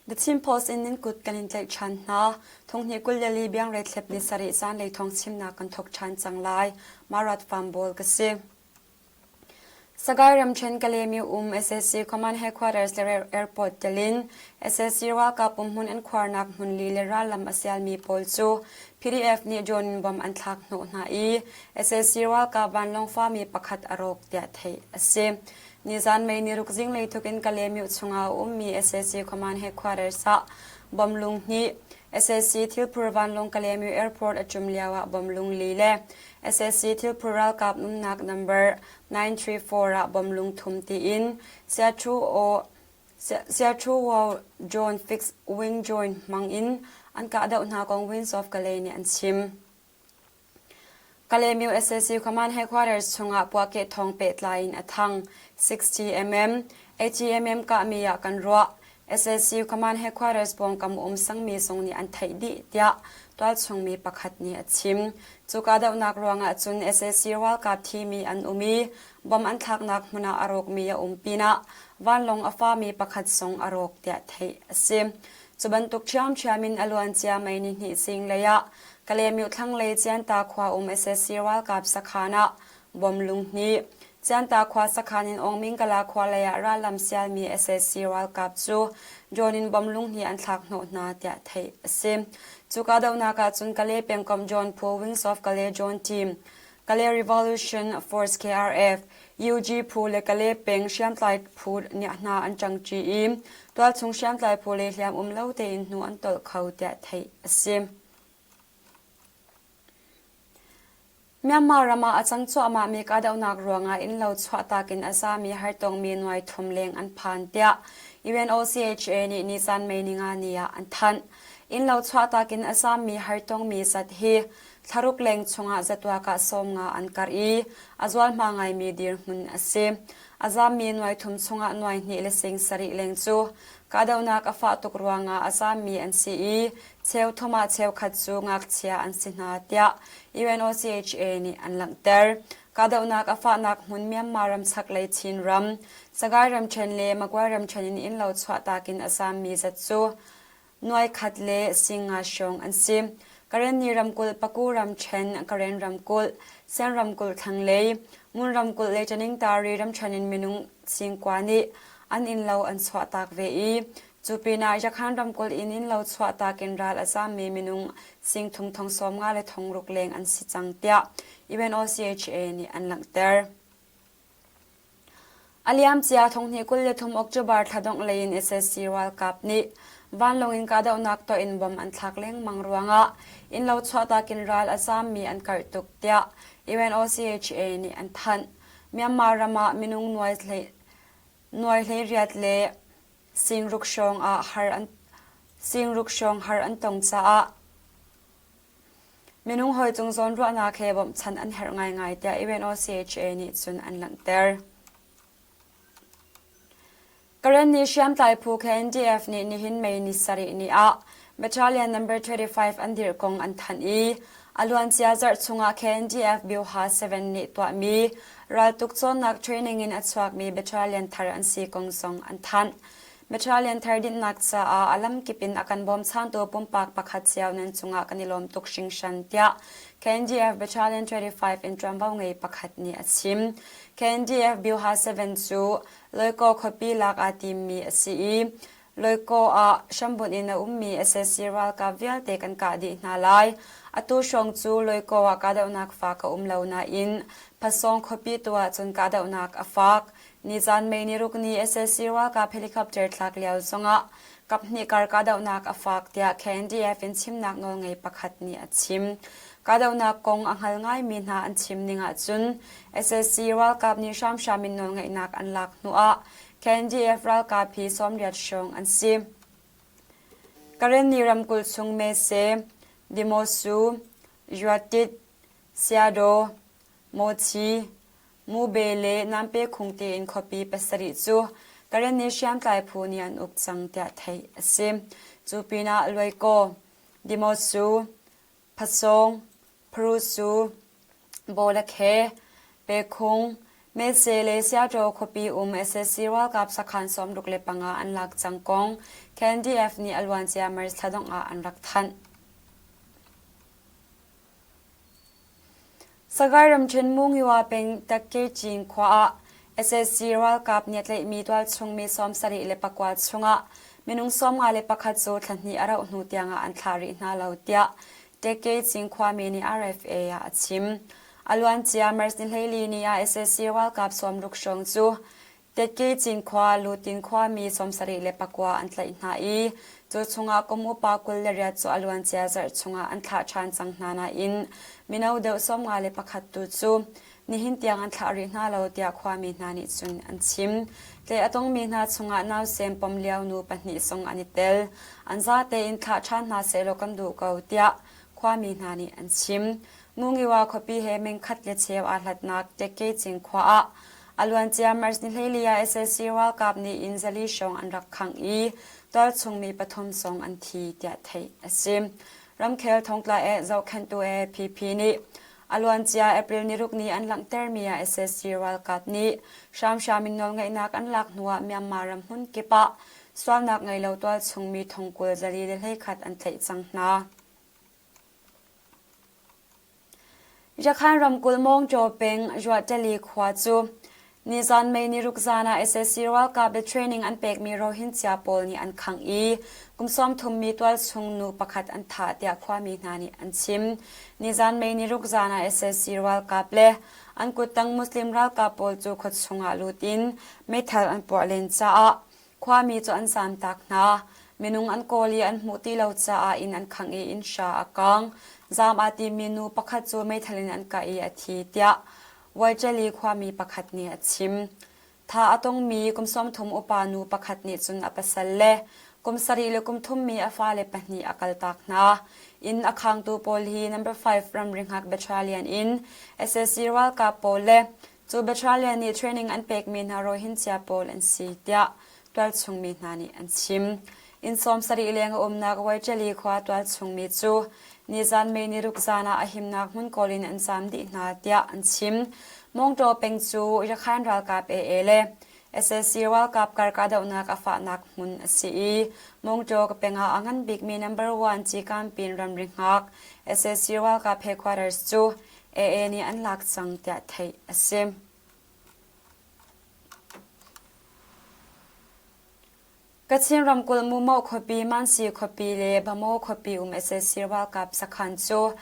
The Chin Post in nan kut kan in tlaih ṭhan hna. Thonghnih 22 biangreithlep ni sarih zanlei thawng chimnak kan thawk ṭhan cang lai. Marat Farm ka si. Sagaing ramṭhen Kalaymyo um sac Command Headquarters le Airport tel in sac ralkap umhmun an khuarnak hmun li le rallam a sialmi pawl cu PDF nih drone in bomb an thlak hnawh hna i sac ralkap vanlawng fami pakhat a rawk tiah theih a si. Nizan May niruk zinglei thuk in Kalaymyo chungah a ummi sac Command Headquarters ah bomb lung hnih, sac thilphur vanlawng Kalaymyo Airport a ṭum lioah bomb lung li le sac thilphur ralkap umnak number 934 ah bomb lungthum tiin Siathu Drone Fixed Wing Drone hmang in an kahdoh hna kong Winds of Kalay nih an chim. Kalaymyo sac Command Headquarters chungah puahkeh thawng pehtlai in a thang. 60 mm, 80 mm kahmi ah kan ruah. Sac Command Headquarters pawngkam um sangmi zong nih an theih dih tiah tualchung mi pakhat nih a chim. Cu kahdohnak ruangah cun sac ralkap thimi an um i bomb an thlaknak hmun ah a rawkmi a um pinah vanlawng a fami pakhat zong a rawk tiah theih a si. Cu bantuk ṭhiamṭhiam in a luancia May nihnih zinglei ah Kalaymyo thlanglei Cianta khua um sac ralkap sakhan ah bomb lunghnih Cianta khua sakhan in Aungmingkala khua lei ah rallam sialmi sac ralkap cu drone in bomb lunghnih an thlak hnawh hna tiah theih a si. Cu kahdohnak ah cun Kalay pengkomh drone phu Wings of Kalay Drone Team, Kalay Revolution Force KRF, UG phu le Kalay peng hriamtlai phu nih hna an ṭangṭi i tualchung hriamtlai phu le hliam um lo tein hnu an tolh kho tiah theih a si. Myanmar ram ah a cang cuahmahmi kahdohnak ruangah innlo chuahtak in a zami hartongmi nuai thum leng an phan tiah UNOCHA nih nizan May ninga ni ah an thanh. Innlo chuahtak in a zammi hartongmi zat hi thlaruk leng chungah zatuak ah 50 an karh i a zualhma ngaimi dirhmun a si. A zammi nuai thum chungah nuai hnih le sing sarih leng cu kahdohnak a fah tuk ruangah a zammi an si i cheu thum ah cheukhat cu ngakchia an si hna tiah UNOCHA nih an langhter. Kahdohnak a fahnak hmun Myanmar ram chaklei Chin ram, Sagaing ramṭhen le Magway ramṭhen in innlo chuahtak in a zaammi zat cu nuai khat le singa hrawng an si. Karenni ramkulh, Paku ramṭhen, Karen ramkulh, Sian ramkulh thlanglei, Ngun ramkulh le Taningtari ramṭhen in minung singkua nih an innlo an chuahtak ve i Cu pinah Yakhan ramkulh in innlo chuahtak in ral a zaammi minung singthum thong 50 le thong ruk leng an si cang tiah UNOCHA nih an langhter. A liamcia thonghnih 23 October thla dongh lei in sac ralkap nih vanlawng in kahdohnak tuah in bomb an thlak lengmang ruangah innlo chuahtak in ral a zaammi an karh tuk tiah UNOCHA nih an thanh. Myanmar ram ah minung nuai 8,000 le Singruk hrawng ah har an Singruk hrawng har an tong caah minung hawi cung zawnruahnak he bawmhchanh an herh ngaingai tiah UNOCHA nih cun an langhter. Karenni hriamtlai phu KNDF nih nihin May ni sarih ni ah Battalion Number 25 an dirh kong an thanh i a luancia zarh chungah KNDF Bioha 7 nih tuahmi Raltuk cawnnak training in a chuakmi battalion thar an si kong zong an thanh. Battalion thar dinhnak caah a lamkip in a kan bawmchantu pumpak pakhat cio nan cungah kan i lawm tuk hringhran tiah KNDF Battalion 25 in ṭuanvo ngei pakhat nih a chim. KNDF Bioha 7 cu Loikaw khuapi lak aa timmi a si i Loikaw ah hrambunh in a ummi sac ralkap vialte kan kah dih hna lai. Atu hrawng cu Loikaw ah kahdohnak fak a um lo nain Phasawng khuapi tu ahcun kahdohnak a fak. Nizan May niruk ni sac ralkap helicopter thlak lio zongah kaphnih kar kahdohnak a fak tiah KNDF in chimnak nawlngei pakhat nih a chim. Kahdohnak kong a hngal ngaimi hna an chim ning ahcun sac ralkap nih hramhram in nawlngeihnak an lak hnuah KNDF ralkap hi 80 hrawng an si. Karenni ramkulh chung Mese, Dimosu, Yuatit, Siado, Mochi, Mube le Nampe khung tiin khuapi pasarih cu Karenni hriamtlai phu nih an uk cang tiah theih a si. Cu pinah Luaikaw, Dimosu, Phasawng, Pharusu, Bawlakhe, Pekhung, Metse le Seattle khuapi um sac ralkap sakhan 65 an lak cang kong KNDF nih a luancia March thla dongh ah an rak thanh. Sagaing ramṭhen Mungiwa peng Takkecin khua ah sac ralkap nih a tlaihmi tualchung mi 74 chungah minung 51 cu thla hnih a rauh hnu tiangah an thlah rih hna lo tiah Takkecin khuami nih RFA ah a chim. A luancia March ni 14 ni ah sac ralkap 60 hrawng cu Tetke Cinkhua Lutin khuami 79 an tlaih hna i cu chungah kum upa 28 cu a luancia zarh chungah an thlah ṭhan cang hna nain mino deuh 51 tu cu nihin tiang an thlah rih hna lo tiah khuami hna nih cun an chim. Tlaih a tongmi hna chungah nausem pom lio nu pahnih zong an i tel. An zate in thlah ṭhan hna sehlaw kan duh ko tiah khuami hna nih an chim. Ngungiwa khuapi he meng khat le cheu aa hlatnak Tekke Cinkhua ah a luancia March ni 14 ah sac ralkap nih inn 400 hrawng an rak khangh i tualchung mi pathum zong an thi tiah theih a si. Ramkhel thongtla e zohkhenhtu APP nih a luancia April ni ruk ni an langhtermi ah sac ralkap nih hramhram in nawlngeihnak an lak hnuah Myanmar ram hmun kip ah sualnak ngei lo tualchung mi thongkul 421 an tlaih cang hna. Yakhan ramkulh Mawngṭaw peng Ruahtali khua cu nizan May niruk zan ah sac ralkap le training an pekmi Rohingya pawl nih an khangh i kum 30 mi tualchung nu pakhat an thah tiah khuami hna nih an chim. Nizan May niruk zan ah sac ralkap le an kuttang Muslim ralkap pawl cu khuachung ah lut in meithal an puah len caah Khuami cu an zaamtak hna. Minung an kawl i an hmuh ti lo caah inn an khangh i inn hra a kang. Zaam aa timi nu pakhat cu meithal in an kah i a thi tiah Waijali khuami pakhat nih a chim. Tha a tongmi kum 30 upa nu pakhat nih cun a pasal le kum sarih le kum thummi a fale pahnih a kaltak hna. Inn a khangtu pawl hi number 5 ramri hngak battalion in sac ralkap pawl le Cu battalion nih training an pekmi hna Rohingya pawl an si tiah tualchung mi hna nih an chim. Inn 70 leng a umnak Waijali khua tualchung mi cu nizan May ni ruk zan ah a himnak hmun kawl in an zaam dih hna tiah an chim. Mawngtaw peng cu Rakhine ralkap AA le sac ralkap kar kahdohnak a fahnak hmun a si i Mawngtaw peng ah a ngan bikmi number one Cikampin ramri hngak sac ralkap headquarters cu AA nih an lak cang tiah theih a si. Kachin ramkulh Mumoh khuapi, Mansi khuapi le Bamaw khuapi um sac ralkap sakhan cu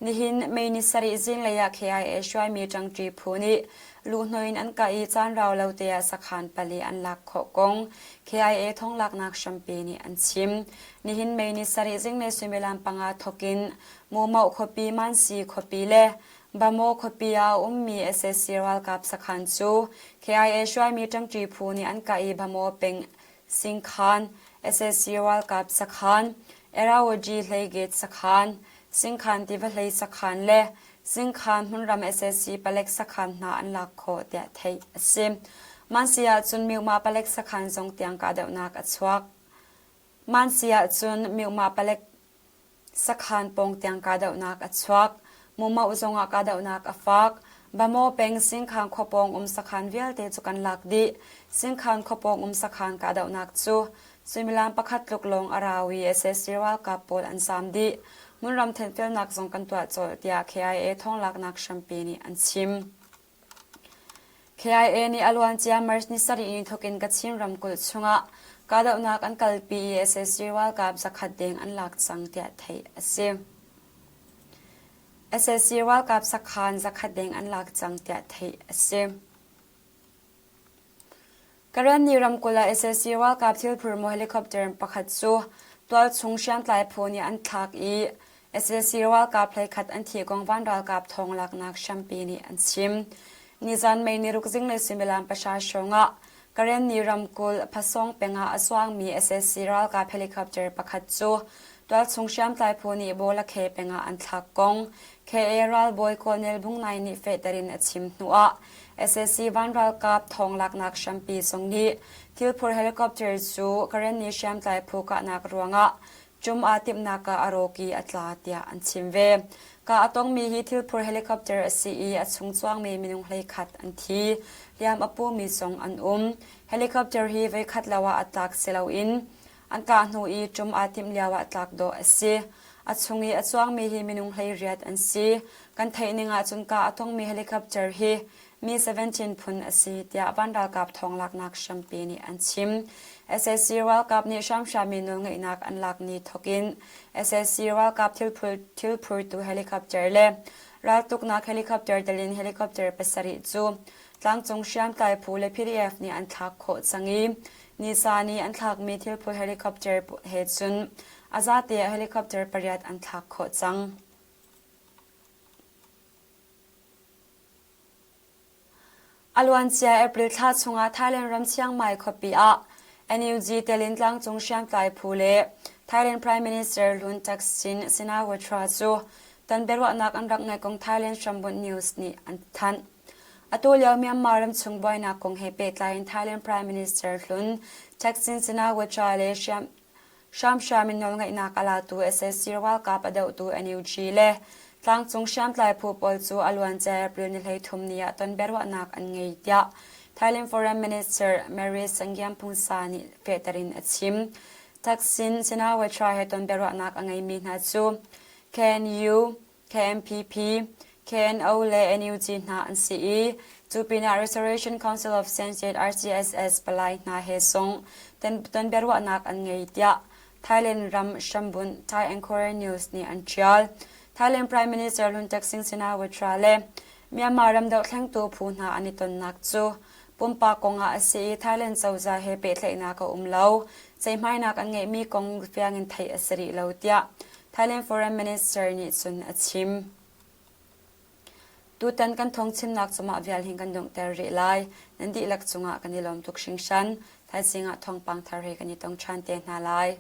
nihin May ni sarih zinglei ah KIA hruaimi ṭangṭi phu nih luhhnawh in an kah i caan rau lo te ah sakhan pali an lak khawh kong KIA thonglaknak hrampi nih an chim. Nihin May ni sarih zinglei suimilam panga thawk in Mumoh khuapi, Mansi khuapi le Bamaw khuapi ah a ummi sac ralkap sakhan cu KIA hruaimi ṭangṭi phu nih an kah i Bamaw peng Singkhan sac ralkap sakhan, Eraoji hleigate sakhan, Singkhan tiva hlei sakhan le Singkhan hmunram sac palek sakhan hna an lak khawh tiah theih a si. Mansi ahcun Myuma palek sakhan zong tiang kahdohnak a chuak. Mansi ahcun Myuma palek Sakhan pawng tiang kahdohnak a chuak. Mumoh zongah kahdohnak a fak. Bamaw peng Singkhang khua pawng um sakhan vialte cu kan lak dih. Singkhang khua pawng um sakhan kahdohnak cu suimilam pakhat tluk lawng a rau i sac ralkap pawl an zaam dih. Hmunram thenhfelnak zong kan tuah colh tiah KIA thawnglaknak hrampi nih an chim. KIA nih a luancia March ni sarih ni thawk in Kachin ramkulh chungah kahdohnak an kalpi i sac ralkap zakhat deng an lak cang tiah theih a si. Sac ralkap sakhan zakhat deng an lak cang tiah theih a si. Karenni ramkulh ah sac ralkap thilphur maw helicopter pakhat cu tualchung hriamtlai phu nih an thlak i sac ralkap hleikhat an thih kong van ralkap thawnglaknak hrampi nih an chim. Nizan May niruk zinglei suimilam pahra hrawng ah Karenni ramkulh Phasawng peng ah a suangmi sac ralkap helicopter pakhat cu tualchung hriamtlai phu nih Bawlakhe peng ah an thlak kong KA ralbawi Colonel Bung Nai nih fehter in a chim hnuah sac van ralkap thawnglaknak hrampi zong nih thilphur helicopter cu Karenni hriamtlai phu kahnak ruangah. Ṭum aa timhnak ah a rawk i a tla tiah an chim ve. Ka a tongmi hi thilphur helicopter a si i a chung cuangmi minung 11 an thi. Hliam a pumi zong an um. Helicopter hi voikhat lo ah a tlak si loin an kah hnu i ṭum aa timh lio ah tlak dawh a si. A chung i a cuangmi hi minung 18 an si. Kan theih ning ahcun kah a tongmi helicopter hi Mi 17 phun a si tiah van ralkap thawnglaknak hrampi nih an chim. Sac ralkap nih hramhram in nawlngeihnak an lak ni thawkin sac ralkap thilphurtu helicopter le raltuknak helicopter telin helicopter pasarih cu tlangcung hriamtlai phu le PDF nih an thlak khawh cang i nisa nih an thlakmi thilphur helicopter he cun a zate ah helicopter pariat an thlak khawh cang. A luancia April thla chungah Thailand ram Chiang Mai khuapi ah NUG telin tlangcung hriamtlai phu le Thailand Prime Minister Hlun Thaksin Shinawatra cu ton biaruahnak an rak ngeih kong Thailand hrambunh news nih an thanh. Atu lio Myanmar ramchung buainak kong he pehtlai in Thailand Prime Minister hlun Thaksin Shinawatra le Hramhram in nawlngeihnak a latu sac ralkap a dohtu NUG le tlangcung hriamtlai phu pawl cu a luancia April ni 33 ni ah ton biaruahnak an ngei tiah Thailand Foreign Minister Mary Sanghiamphungsa nih fehter in a chim. Thaksin Shinawatra he ton biaruahnak a ngeimi hna cu KNU, KMPP, KNO le NUG hna an si i cu pinah Restoration Council of Shan State RCSS palai hna he zong tonbiaruahnak an ngei tiah Thailand ram hrambunh Thai Enquirer News nih an ṭial. Thailand Prime Minister Hlun Thaksin Shinawatra le Myanmar ram dohthlengtu phu hna an i tonnak cu pumpak kongah a si i Thailand cozah he pehtlaihnak a um lo. Ceihmainak an ngeihmi kong fiang in theih a si rih lo tiah Thailand Foreign Minister nih cun a chim. Tutan kan thawngchimnak cu mah vial hin kan donghter rih lai. Nan dihlak cungah kan i lawm tuk hringhran. Thaizing ah thawngpang thar he kan i tong ṭhan te hna lai.